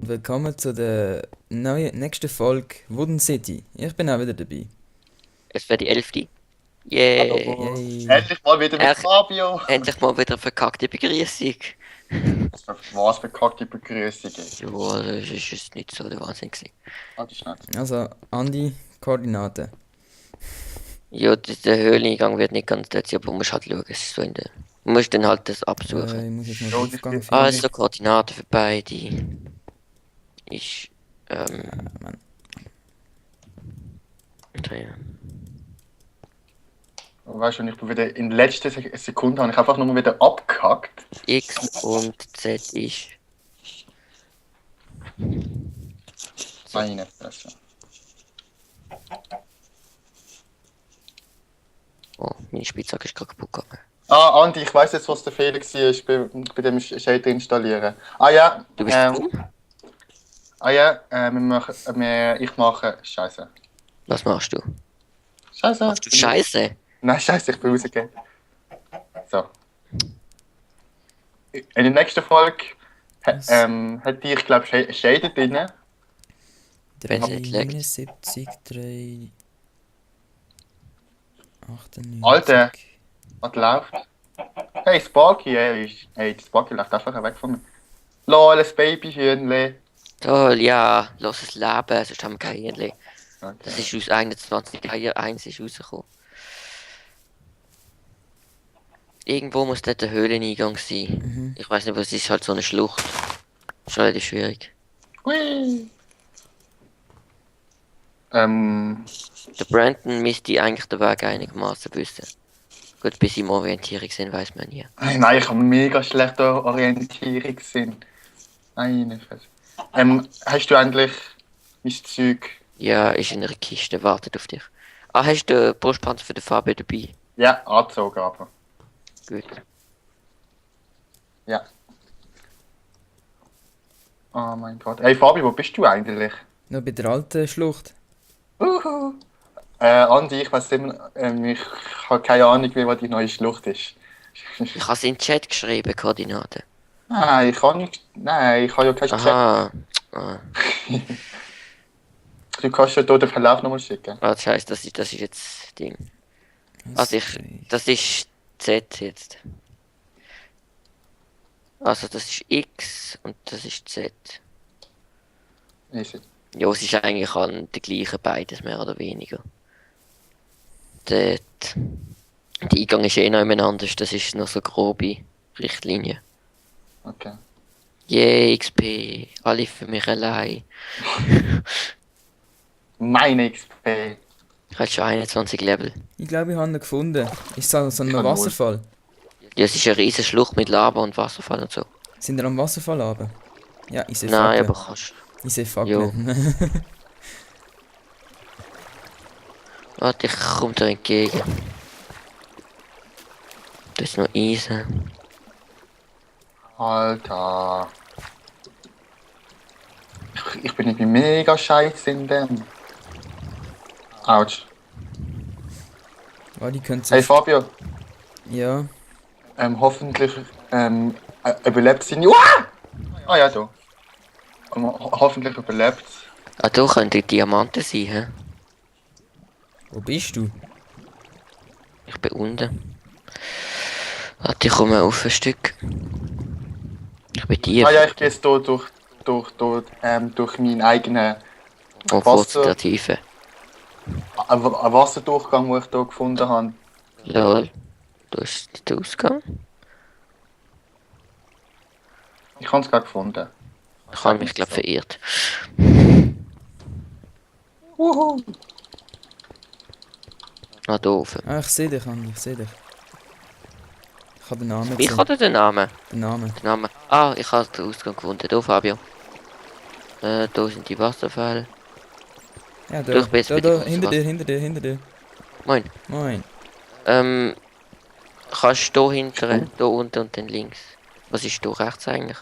willkommen zu der nächsten Folge Wooden City. Ich bin auch wieder dabei. Es wäre die 11. Yay. Hallo. Yay. Endlich mal wieder mit Ach. Fabio. Endlich mal wieder eine verkackte Begrüßung. Was für kackte Begrüßung ist. Ja, das ist jetzt nicht so der Wahnsinn gewesen. Das ist nicht. Also, Andi, Koordinaten. Ja, der Höhleneingang wird nicht ganz dort sein, aber man muss halt schauen, es ist so in der... Man muss dann halt das absuchen. Ich muss jetzt noch Ja, den ich Aufgang bin- finden. Also, Koordinaten für beide ist... Mann. da ja. Weißt du, ich bin wieder in letzter Sekunde habe ich einfach nur wieder abgehackt. X und Z ist... Meine Fresse. Oh, meine Spitzhacke ist gerade kaputt gegangen. Ah, Andi, ich weiß jetzt, was der Fehler war bei dem Shader installieren. Ah ja. Du bist dumm? Ich mache. Scheiße. Was machst du? Scheiße. Machst du Scheiße? Nein, scheiße, ich bin rausgegangen. So. In der nächsten Folge hat die, ich glaube, Shader drin. Wenn es nicht leckt. 79, 3... 98... Alter. Was läuft? Hey, Sparky, hey, die Sparky läuft einfach weg von mir. Lol, ein Babyhühnchen. Toll, ja, lass es leben, sonst haben wir kein Hirnli. Okay. Das ist aus 21 Eier 1 ist rausgekommen. Irgendwo muss dort der Höhleneingang sein. Mhm. Ich weiß nicht, was ist halt so eine Schlucht. Ist relativ schwierig. Hui. Der Brandon müsste eigentlich den Weg einigermaßen wissen. Gut, bis im Orientierung sind, weiß man nie. Nein, ich habe mega schlechte Orientierungssinn. Meine Fresse. Hast du eigentlich mein Zeug? Ja, ist in einer Kiste, wartet auf dich. Ah, hast du den Brustpanzer für den Fabio dabei? Ja, angezogen aber. Gut. Ja. Oh mein Gott. Hey Fabi, wo bist du eigentlich? Noch bei der alten Schlucht. Uhu. Andi, ich weiß immer, ich habe keine Ahnung, wie die neue Schlucht ist. Ich habe es in den Chat geschrieben, Koordinaten. Nein, ich kann nicht. Nein, ich habe ja keinen Chat. Aha. Ah, Du kannst ja hier den Verlauf nochmal schicken. das heisst, das ist jetzt Ding. Also das ist Z jetzt. Also das ist X und das ist Z. Easy. Ja, es ist eigentlich an der gleichen beides, mehr oder weniger. Der Eingang ist eh noch anders, das ist noch so grobe Richtlinie. Okay. Yay, XP, alle für mich allein. Meine XP. Ich habe schon 21 Level. Ich glaube, ich habe ihn gefunden. Ist das so ein Ich habe Wasserfall? Ja, es ist eine riesige Schlucht mit Lava und Wasserfall und so. Sind wir am Wasserfall runter? Ja, ich sehe Nein, Fackeln. aber kannst. Ich sehe Fackeln. Warte, ich komme dir entgegen. Das ist noch Eisen. Alter. Ich bin irgendwie mega scheiße in dem. Autsch. Oh, die können Hey sich... Fabio, Ja. hoffentlich überlebt sie. Uah! Ah ja, da. Hoffentlich überlebt. Ah, da könnte Diamanten sein, hä? Wo bist du? Ich bin unten. Warte, ich komme auf ein Stück. Ich bin tief. Ah ja, ich gehe jetzt hier durch meinen eigenen Und Wasser- kurz der Tiefe. einen Wasserdurchgang, den ich hier gefunden habe. Lol. Da ist der Ausgang. Ich habe es gerade gefunden. Ich habe mich, glaube verirrt. Wuhu. Ah, da oben. Ah, ich sehe dich, Andi, ich sehe dich. Ich habe den Namen Ich gesehen. habe den Namen. Den Namen. Den Namen. Ah, ich habe den Ausgang gefunden. Da, Fabio. Da sind die Wasserfälle. Ja, Du, da, ich bin jetzt da, bei da, dir hinter raus, dir, hinter dir, hinter dir. Moin. Moin. Kannst du da hinten, da unten und dann links. Was ist da rechts eigentlich?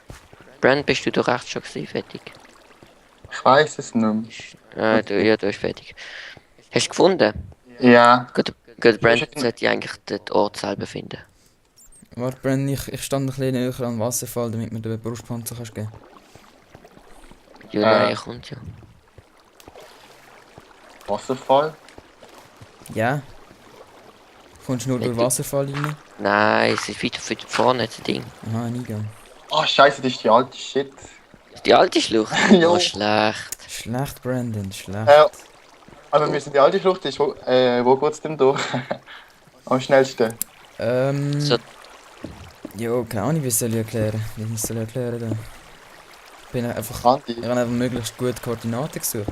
Brand, bist du da rechts schon gewesen? Fertig? Ich weiß es nicht Ja, du bist fertig. Hast du gefunden? mehr. Ja. Gut, Brand sollte eigentlich den Ort selber finden. Warte, Brenn, ich stand ein bisschen näher an den Wasserfall, damit mir den Brustpanzer kannst geben. Ja, nein, er kommt ja. Wasserfall? Ja. Kommst du nur Nicht durch du- Wasserfall rein? Nein, es ist weiter vorne, das Ding. Aha, ein Eingang. Ah, scheiße, das ist die alte Shit. Die alte Schlucht? Jo. Oh, schlecht. Schlecht, Brandon, schlecht. Aber wir müssen die alte Schlucht, ist, wo geht's denn durch? Am schnellsten. So, Jo, keine Ahnung, wie soll ich erklären? Wie ich soll erklären da? Ich habe einfach möglichst gute Koordinaten gesucht.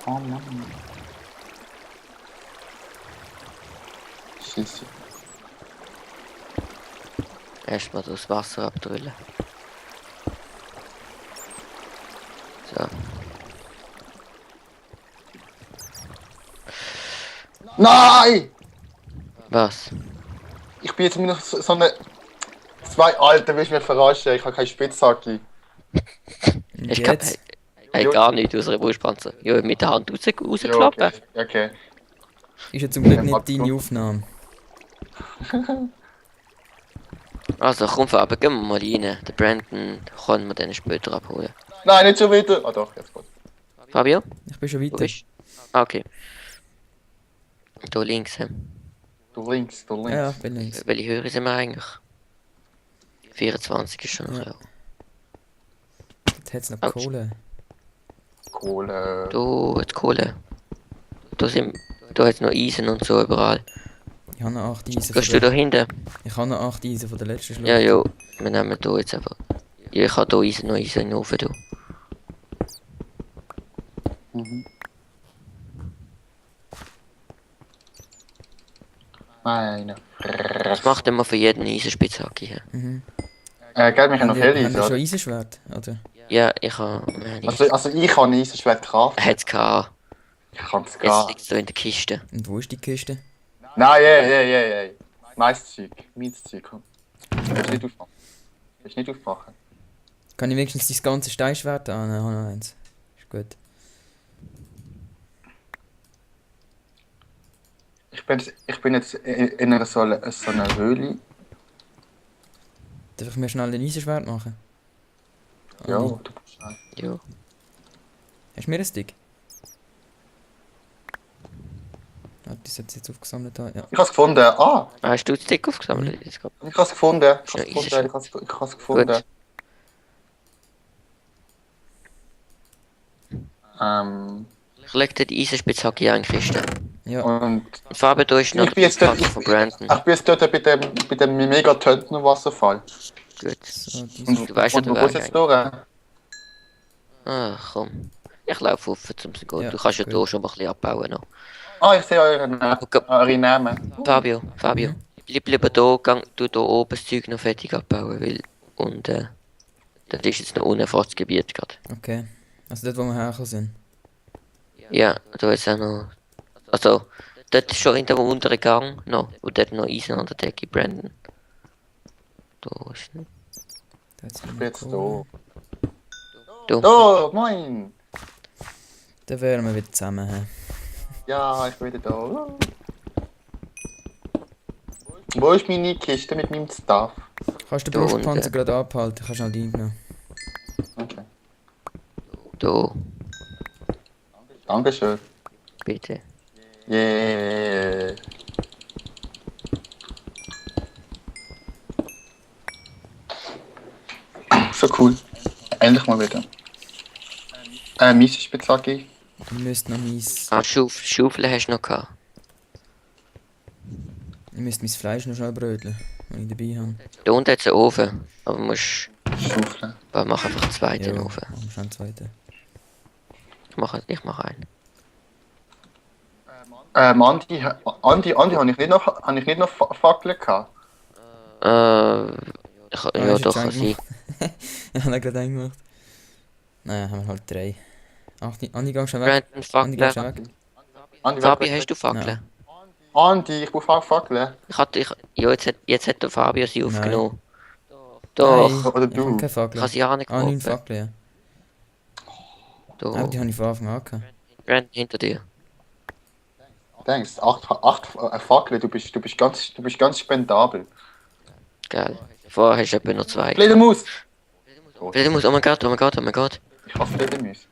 Oh Mann. Scheiße. erstmal das Wasser abdrüllen. So. Nein! Was? Ich bin jetzt noch so eine... Zwei Alter, willst du mich verarschen? Ich habe keine Spitzhacke. Und Ich kann jetzt? gar nicht aus einer Brustpanzer. Ja, mit der Hand Ja, rausklappen. okay. Ist ja zum Glück nicht deine Aufnahme. Also komm, Fabian, gehen wir mal rein. Der Brandon kann wir dann später abholen. Nein, nicht schon wieder. Ah doch, jetzt gut. Fabio? Ich bin schon Wo weiter. bist du? Ah, okay. Da links. Du links, du links. Ja, ich bin links. Welche Höhe sind wir eigentlich? 24 ist schon noch Ja. ja. Jetzt hat es noch Autsch. Kohle. Kohle. Da hat Kohle. Da hat noch Eisen und so überall. Ich habe noch 8 Eisen. Gehst du da hinten? Ich habe noch 8 Eisen von der letzten Schlucht. Ja, ja. Wir nehmen da jetzt einfach. Ja, ich habe da Eisen, noch Eisen in den Ofen. Da. Mhm. Meine Was macht denn mal für jeden Eisenspitzhacke hier? Mhm. Gell, wir haben noch Haben viele wir schon Eisen. Eisenschwert? Oder? Ja, ich habe. Also ich kann ein Eisenschwert kaufen. Hat's gehabt. Ich kann es Jetzt gar. liegt es da in der Kiste. Und wo ist die Kiste? Nein, ja. Meins Zeug. Meins Zeug. Komm. Willst du nicht aufmachen? Willst du nicht aufmachen? Kann ich wenigstens das ganze Steinschwert an? Ich habe noch eins. Ist gut. Ich bin jetzt in einer so einer Höhle. Darf ich mir schnell ein Eisenschwert machen? Ja, Andi, du bist ein. Ja. Hast du mir ein Stick? Ah, das hat jetzt aufgesammelt. Ja. Ich hab's gefunden. Ah, Hast du den Stick aufgesammelt? Jetzt grad? ich hab's gefunden. Ich Schnell hab's gefunden. Ich hab's gefunden. Gut. Ich leg dir die Eisenspitzhacke in eine Kiste. Ja, Und Und Fabian, da ist noch ich bin jetzt dort, Spitzhacke von Brandon. ich bin jetzt dort bei dem mega tötenden Wasserfall. Gut. so, diese. Und, Du weißt ja, und der wo geht's Weg jetzt durch? Ach komm. Ich laufe auf zum gehen. Ja, Du kannst ja gut. hier schon mal ein bisschen abbauen noch. Ah, ich sehe Okay. eure Namen. Fabio, Mhm. bleib lieber da, du da oben das Zeug noch fertig abbauen, weil... Und das ist jetzt noch unerfahrtes Gebiet gerade. Okay. Also dort, wo wir hergekommen sind. Ja, da ist auch noch... Also, dort ist schon in dem unteren Gang noch, und dort noch Eisen an der Decke, Brandon. Da ist nicht... Da hat's Ich noch bin jetzt Kohle. da. Da. Oh, moin! Dann wären wir wieder zusammen. He. Ja, ich bin wieder da. Wo ist meine Kiste mit meinem Stuff? Kannst du Da den Brustpanzer unten. gerade abhalten? Kannst du schnell reinnehmen. Okay. Da, Dankeschön. bitte. Yeah. So cool. Endlich mal wieder. Miesenspitzhacke. Wir müssten noch meins... Ah, Schaufel hast du noch gehabt. Ich müsste mein Fleisch noch schnell bröteln, wenn ich dabei habe. Da unten hat es einen Ofen, aber du musst... Schaufeln. Mach einfach einen zweiten Ja, Ofen. machen wir schnell einen zweiten. Ich mach einen. Andi, habe ich nicht noch Fackeln gehabt? Ja, hast doch, du kann jetzt sein. Ich habe ihn gerade eingemacht. Naja, haben wir halt 3. Andi, geh schon weg. Brandon, Andi, geh schon Fackeln. weg. Andi, Fabi, hast du Fackeln? Andi, ich brauche auch Fackeln. Ja, jetzt hat der Fabio sie Nein. aufgenommen. Doch, Nein, Oder ich du. habe keine Fackel. kann sie auch nicht Ah, 9 kaufen. Fackeln, ja. Aber Da, die habe ich von Anfang an gehabt. Brandon, hinter dir. Denkst, 8 Fackeln, du bist ganz spendabel. Geil. Vorher hast du etwa noch 2. Fledermaus! Fledermaus, oh mein Gott, oh mein Gott, oh mein Gott. Ich hasse Fledermäuse.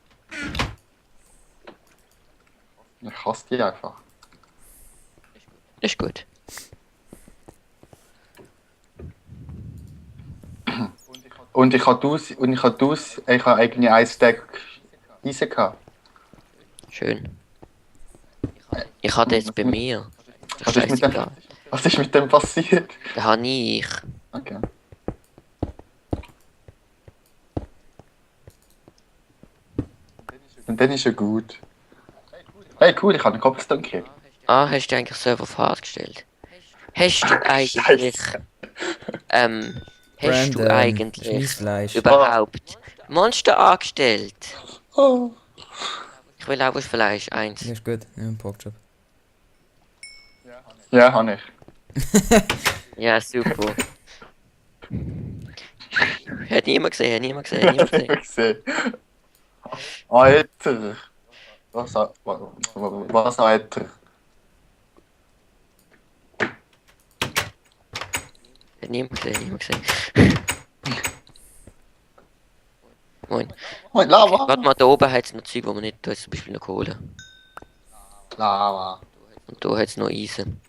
Ich hasse die einfach. Ist gut. Ich habe eigentlich ein Stack Eisen gehabt. Schön. Ich hatte jetzt bei mir. Was ist mit dem, Scheißegal. was ist mit dem passiert? Da habe ich. Okay. Und dann ist er gut. Hey cool, ich habe einen Cobblestone gekriegt. Ah, hast du eigentlich Server auf hart gestellt? Hast du eigentlich. Hast du eigentlich Schweissfleisch. überhaupt Monster angestellt? Oh. Ich will auch Fleisch, eins. Ja, ist gut. Ja, ein Porkchop. Ja, habe ich. Ja, super. Hat niemand gesehen, hat niemand gesehen, hat niemand gesehen. Gesehen. Alter. Was Alter? Hat niemand gesehen, hat niemand gesehen. Moin. Moin, Lava. Warte mal, da oben hat es noch Zeug, wo man nicht, da ist zum Beispiel noch Kohle. Lava. Und da hat es noch Eisen.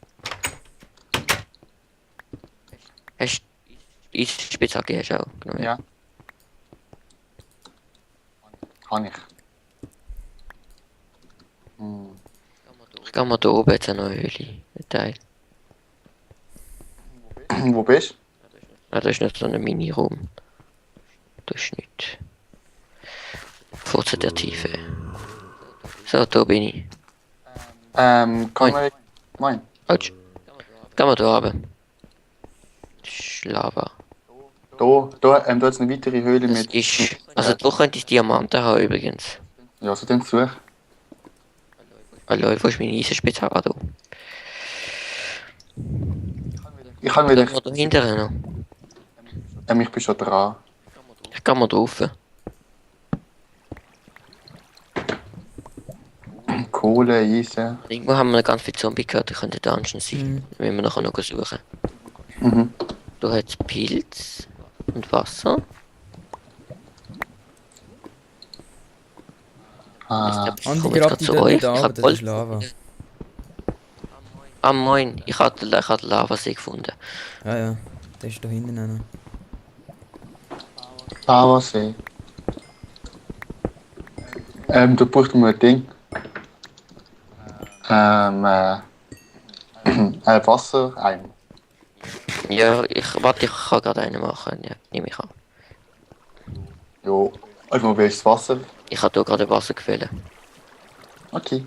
Hast du Eisenspitzhacke hast du auch? Genau, Ja. Kann ich. Ich kann mal da oben jetzt eine neue Höhle. Ein Teil. Wo bist du? Ah, da ist noch so ein Mini-Raum. Das ist nicht. Furzen der Tiefe. So, da bin ich. Kann man... Moin. Autsch. Gehen wir da runter. Das ist Lava. Da hat es eine weitere Höhle Das mit... ist. Also da könnte ich Diamanten haben übrigens. Ja, so dann such. Hallo, wo ist meine Eisenspitzhacke da? Ich kann Da wieder... da hinten noch. Ich bin schon dran. Ich kann mal drauf. Kohle, Eisen. Irgendwo haben wir ganz viele Zombies gehört, die könnten Dungeon sein. Mhm. Wenn wir nachher noch suchen. Mhm. Da hat es Pilz und Wasser. Ah, Ich Andi, komme gerade jetzt die zu dort euch. nicht Ich an, hab das Gold. ist Lava. Ah moin, ich hab den Lavasee gefunden. Ja, ja. Der ist da hinten auch noch. Lavasee. Da braucht man ein Ding. Wassereimer. Ja, warte, ich kann gerade einen machen. Ja, nehme ich an. Jo. Also, wo willst du das Wasser? Ich habe hier gerade Wasser gefüllt. Okay.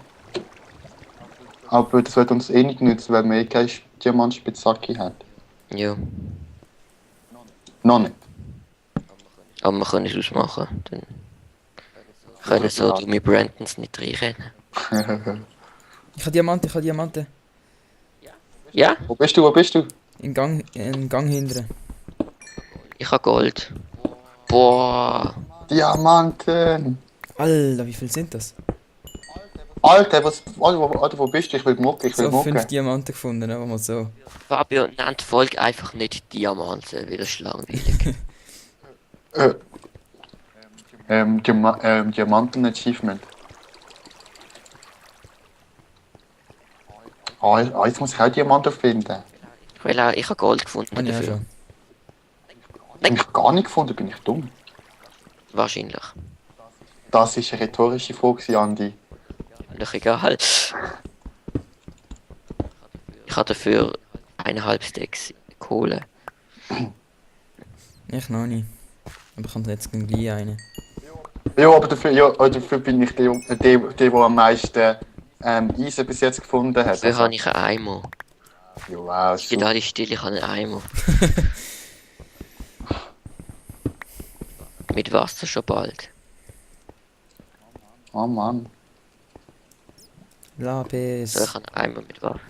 Aber das wird uns eh nicht nützen, weil wir eh keine Diamantspitzhacke haben. Ja, Noch nicht. aber wir können es ausmachen. Dann können so du mit Brandons nicht reinrennen. Ich habe Diamanten, ich habe Diamanten. Ja, Wo bist du? Wo bist du? Im Gang hinten. ich habe Gold. Boah, Diamanten! Alter, wie viel sind das? Alter, wo bist du? Ich will mucken, ich will So 5 mucken. Diamanten gefunden, aber mal so. Fabio nennt die Folge einfach nicht Diamanten, weil das ist langweilig. Diamanten-Achievement. Jetzt muss ich auch Diamanten finden. Ich habe Gold gefunden Habe ich auch dafür. schon. Bin ich gar nicht gefunden, bin ich dumm. Wahrscheinlich. Das ist eine rhetorische Frage, Andi. Doch egal. Ich habe dafür 1,5 Stacks Kohle. Ich noch nicht. Aber ich habe jetzt gleich einen. Ja, aber dafür bin ich der am meisten Eisen bis jetzt gefunden hat. Dafür habe ich einen Eimer. Ja, wow, Ich bin super. alle still, ich habe einen Eimer. Mit Wasser schon bald. Oh Mann. Lapis. So, ich habe einen Eimer mit Wasser.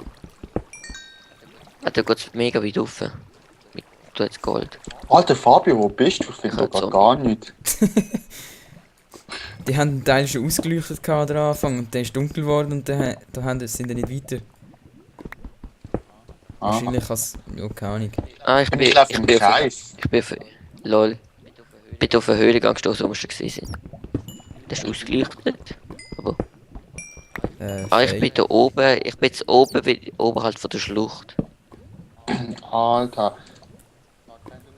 Ah, da geht es mega weit rauf. Du hast Gold. Alter Fabio, wo bist du? Ich finde Ich da hab gar nichts. Die haben den Teil schon ausgeleuchtet gehabt, am Anfang und der ist dunkel geworden und sind dann nicht weiter. Ah. Wahrscheinlich als... Ja, keine Ahnung. Ah, ich Und bin... ich laufe im Kreis. Ich bin... LOL. bin auf eine Höhle gestoßen, wo wir schon gesehen sind. Das ist ausgeleuchtet. Aber... ich bin fake. da oben. Ich bin jetzt oben, oberhalb von der Schlucht. Alter.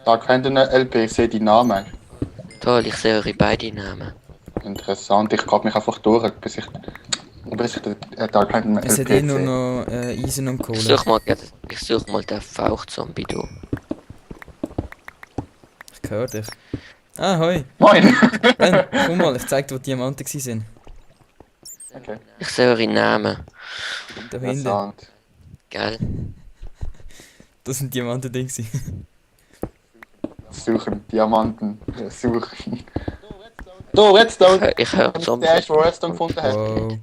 Da kennt ihr eine LP, ich sehe die Namen. Toll, ich sehe eure beiden Namen. Interessant, ich gehe mich einfach durch, bis ich da kennt eine Es hat LP eh nur sehe. noch Eisen und Ich Kohle. such mal den Fauchzombie da. Ich höre dich. Ah, hoi. Moin! Ben, komm mal, ich zeig dir, wo die Diamanten waren. Okay, Ich sehe eure Namen. Da hinten. interessant. Gell? Das sind Diamanten Ding. Suchen, Diamanten, suchen. Du, Redstone! Ich höre Der Zombies. erste, der Redstone gefunden hat. Wow.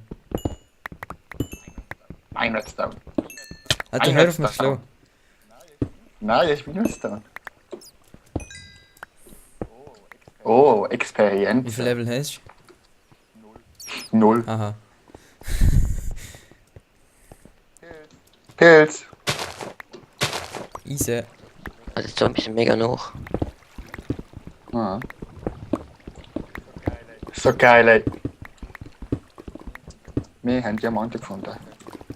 Ein Redstone. Ah, du Ein hör auf mich Redstone. schlagen. Nein, ich bin Redstone. Oh, Wie Experienz. viel Level hast 0. du? Aha. Pilz. Easy. Also die Zombies sind mega noch. Ah. So geil, ey. Wir haben Diamanten gefunden.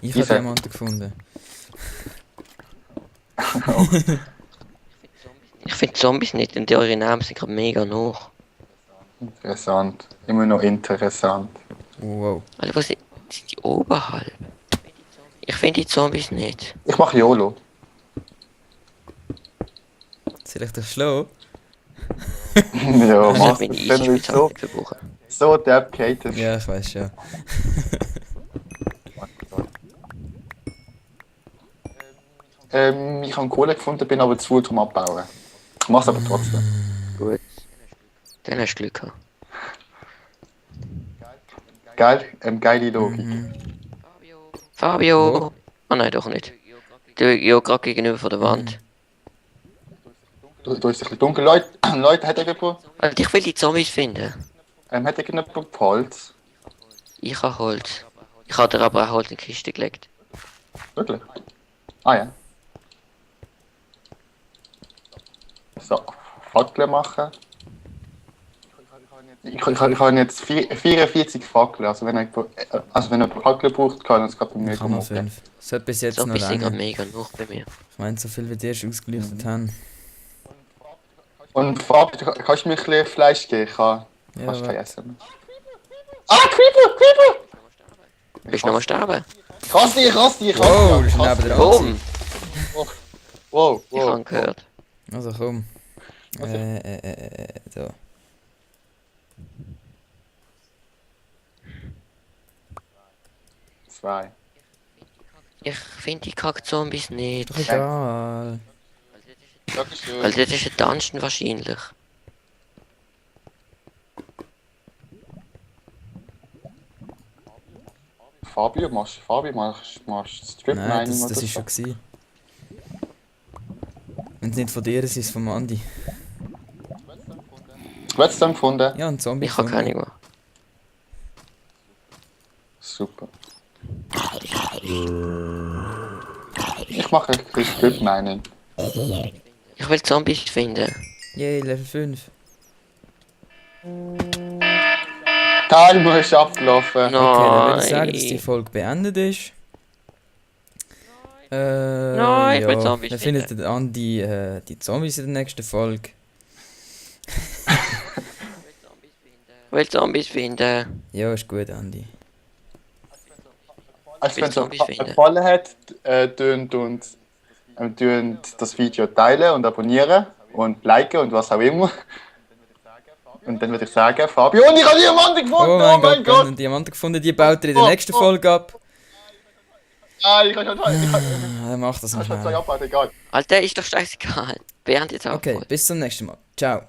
Ich habe Easy. Diamanten gefunden. Ich finde Zombies nicht, denn eure Namen sind gerade mega noch. Interessant. Immer noch interessant. Wow. Also was sind die oberhalb? Ich finde die Zombies nicht. Ich mache YOLO. Soll ich dich schlagen? Ja, Also machst ich du bin dann easy nicht so, Spitzhacke verbrauchen. so dedicated. Ja, ich weiß schon. Ich habe Kohle gefunden, bin aber zu viel zum Abbauen. Ich mach's aber trotzdem. Gut. Dann hast du Glück gehabt. Geil, geile Logik. Mhm. Fabio! Oh nein, doch nicht. Du, ja, gerade gegenüber von der Wand. Du ist ein bisschen dunkel. Leute, hat irgendwo Also ich will die Zombies finden. hat irgendjemand Holz? Ich habe Holz. Ich habe dir aber auch Holz in die Kiste gelegt. Wirklich? Ah ja. So, Fackeln machen. Ich habe jetzt 44 Fackeln, also wenn er Fackeln braucht, kann er es gerade bei mir Ich habe noch machen. 5. Sollte bis jetzt noch Zombies sind gerade länger. mega noch bei mir. Ich meine, so viel wie die erst ausgeliefert haben. Und Fabi, kannst du mir ein bisschen Fleisch geben? Ich kann Ja, fast kein warte. Essen mehr. Ah, Creeper! Willst du nochmal sterben? Ich Wow, das ist neben der Boom! Anzeige. Wow, Ich habe gehört. Also komm. Was So. Zwei. Ich finde die Kack-Zombies nicht. Doch egal. Dankeschön. Weil das ist ein Dungeon wahrscheinlich. Fabio, machst du Strip Nein, Mining das oder ist so? schon gewesen. Wenn es nicht von dir ist, ist es von Andi. Redstone gefunden? Ja, ein Zombie. Ich habe keine mehr. Super. Ich mache ein bisschen Strip Mining. Ich will Zombies finden. Yay, Level 5. Timer ist abgelaufen. Okay, dann würde ich sagen, dass die Nein. Folge beendet ist. Nein, ich will ja, Zombies dann finden. findet der Andi die Zombies in der nächsten Folge. Ich will Zombies finden. Ja, ist gut, Andi. Also wenn es Zombies euch finden. gefallen hat, tun das Video teilen und abonnieren und liken und was auch immer. Und dann würde ich sagen, Fabio, und ich habe Diamanten gefunden! Oh mein Gott, wir haben einen Diamant gefunden, die baut er in der Oh, nächsten oh. Folge ab. Ah, ich kann Ah, mach das noch zwei schnell. abbauen, egal. Alter, ist doch scheißegal. Beend jetzt auch. Okay, bis zum nächsten Mal. Ciao.